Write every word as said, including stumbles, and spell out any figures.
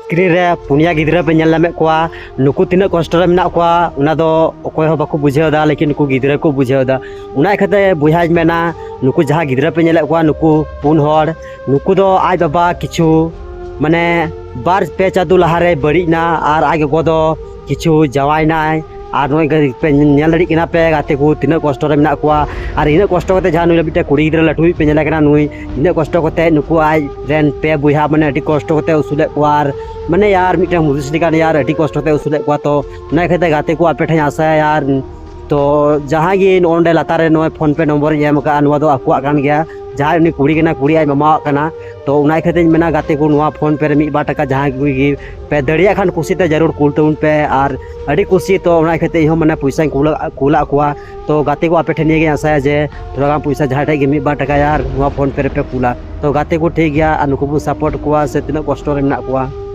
Screen ᱨᱮ ᱯᱩᱱᱭᱟ ᱜᱤᱫᱽᱨᱟᱹ ᱯᱮ ᱧᱮᱞ ᱧᱟᱢᱮᱫ ᱠᱚᱣᱟ, ᱱᱩᱠᱩ ᱛᱤᱱᱟᱹᱜ ᱠᱚᱥᱴᱚ ᱨᱮ ᱢᱮᱱᱟᱜ ᱠᱚᱣᱟ ᱚᱱᱟ ᱫᱚ ᱚᱠᱚᱭ ᱦᱚᱸ ᱵᱟᱠᱚ ᱵᱩᱡᱷᱟᱹᱣ ᱮᱫᱟ, ᱞᱮᱠᱤᱱ ᱱᱩᱠᱩ ᱜᱤᱫᱽᱨᱟᱹ ᱠᱚ ᱵᱩᱡᱷᱟᱹᱣ ᱮᱫᱟ᱾ ᱚᱱᱟ ᱤᱠᱷᱟᱹᱛᱮ ᱵᱚᱭᱦᱟᱧ ᱢᱮᱱᱟ, ᱱᱩᱠᱩ ᱡᱟᱦᱟᱸ ᱜᱤᱫᱽᱨᱟᱹ ᱯᱮ ᱧᱮᱞᱮᱫ ᱠᱚᱣᱟ, ᱱᱩᱠᱩ ᱯᱩᱱ ᱦᱚᱲ, ᱱᱩᱠᱩ ᱫᱚ ᱟᱡ ᱵᱟᱵᱟ ᱠᱤᱪᱷᱩ ᱢᱟᱱᱮ ᱵᱟᱨ ᱯᱮ ᱪᱟᱸᱫᱳ ᱞᱟᱦᱟᱨᱮ ᱵᱟᱹᱲᱤᱡ ᱮᱱᱟ ᱟᱨ ᱟᱡ ᱜᱚᱜᱚ ᱫᱚ ᱠᱤᱪᱷᱩ ᱡᱟᱶᱟᱭ ᱮᱱᱟᱭ᱾ ᱟᱨ ᱱᱚᱜᱼᱚᱭ ᱜᱟ- ᱯᱮ ᱧᱮᱞ ᱫᱟᱲᱮᱭᱟᱜ ᱠᱟᱱᱟ ᱯᱮ ᱜᱟᱛᱮ ᱠᱚ ᱛᱤᱱᱟᱹᱜ ᱠᱚᱥᱴᱚ ᱨᱮ ᱢᱮᱱᱟᱜ ᱠᱚᱣᱟ᱾ ᱟᱨ ᱤᱱᱟᱹᱜ ᱠᱚᱥᱴᱚ ᱠᱟᱛᱮ ᱡᱟᱦᱟᱸ ᱱᱩᱭ ᱢᱤᱫᱴᱮᱱ ᱠᱩᱲᱤ ᱜᱤᱫᱽᱨᱟᱹ ᱞᱟᱹᱴᱩᱭᱤᱡ ᱯᱮ ᱧᱮᱞᱮ ᱠᱟᱱᱟ, ᱱᱩᱭ ᱤᱱᱟᱹᱜ ᱠᱚᱥᱴᱚ ᱠᱟᱛᱮ ᱱᱩᱠᱩ ᱟᱡ ᱨᱮᱱ ᱯᱮ ᱵᱚᱭᱦᱟ ᱢᱟᱱᱮ ᱟᱹᱰᱤ ᱠᱚᱥᱴᱚ ᱠᱟᱛᱮ ᱟᱹᱥᱩᱞᱮᱫ ᱠᱚᱣᱟ᱾ ᱟᱨ ᱢᱟᱱᱮ ᱭᱟᱨ ᱢᱤᱫᱴᱮᱱ ᱢᱩᱫᱤᱥ ᱞᱮᱠᱟᱱ ᱭᱟᱨ ᱟᱹᱰᱤ ᱠᱚᱥᱴᱚ ᱛᱮ ᱟᱹᱥᱩᱞᱮᱫ ᱠᱚᱣᱟ᱾ ᱛᱚ ᱚᱱᱟ ᱤᱠᱷᱟᱹᱛᱮ ᱜᱟᱛᱮ ᱠᱚ ᱟᱯᱮ ᱴᱷᱮᱱ ᱟᱥᱟᱭᱟ ᱭᱟᱨ, ᱛᱚ ᱡᱟᱦᱟᱸᱭ ᱜᱮ ᱱᱚᱜᱼᱚ ᱱᱚᱰᱮ ᱞᱟᱛᱟᱨ ᱨᱮ ᱱᱚᱜᱼᱚᱭ PhonePe ᱱᱚᱢᱵᱚᱨᱤᱧ ᱮᱢ ᱟᱠᱟᱫᱼᱟ, ᱱᱚᱣᱟ ᱫᱚ ᱟᱠᱚᱣᱟᱜ ᱠᱟᱱ ᱜᱮᱭᱟ᱾ ᱡᱟᱦᱟᱸᱭ ᱩᱱᱤ ᱠᱩᱲᱤ ᱠᱟᱱᱟ, ᱠᱩᱲᱤ ᱟᱡ ᱢᱟᱢᱟᱣᱟᱜ ᱠᱟᱱᱟ᱾ ᱛᱚ ᱚᱱᱟ ᱤᱠᱷᱟᱹᱛᱮᱧ ᱢᱮᱱᱟ ᱜᱟᱛᱮ ᱠᱚ, ᱱᱚᱣᱟ PhonePe ᱨᱮ ᱢᱤᱫ ᱵᱟᱨ ᱴᱟᱠᱟ ᱡᱟᱦᱟᱸᱭ ᱠᱚᱜᱮ ᱯᱮ ᱫᱟᱲᱮᱭᱟᱜ ᱠᱷᱟᱱ ᱠᱩᱥᱤᱛᱮ ᱡᱟᱹᱨᱩᱲ ᱠᱩᱞ ᱛᱟᱵᱚᱱ ᱯᱮ᱾ ᱟᱨ ᱟᱹᱰᱤ ᱠᱩᱥᱤ, ᱛᱚ ᱚᱱᱟ ᱤᱠᱷᱟᱹᱛᱮ ᱤᱧᱦᱚᱸ ᱢᱟᱱᱮ ᱯᱚᱭᱥᱟᱧ ᱠᱩᱞ ᱠᱩᱞᱟᱜ ᱠᱚᱣᱟ᱾ ᱛᱚ ᱜᱟᱛᱮ ᱠᱚ ᱟᱯᱮ ᱴᱷᱮᱱ ᱱᱤᱭᱟᱹ ᱜᱮᱧ ᱟᱥᱟᱭᱟ ᱡᱮ ᱛᱷᱚᱲᱟ ᱜᱟᱱ ᱯᱚᱭᱥᱟ ᱡᱟᱦᱟᱸᱭ ᱴᱷᱮᱡ ᱜᱮ ᱢᱤᱫ ᱵᱟᱨ ᱴᱟᱠᱟᱭᱟ ᱟᱨ ᱱᱚᱣᱟ PhonePe ᱨᱮᱯᱮ ᱠᱩᱞᱟ᱾ ᱛᱚ ᱜᱟᱛᱮ ᱠᱚ ᱴᱷᱤᱠ ᱜᱮᱭᱟ, ᱟᱨ ᱱᱩᱠᱩ ᱵᱚᱱ ᱥᱟᱯᱳᱨᱴ ᱠᱚᱣᱟ ᱥᱮ ᱛᱤᱱᱟᱹᱜ ᱠᱚᱥᱴᱚ ᱨᱮ ᱢᱮᱱᱟᱜ ᱠᱚᱣᱟ᱾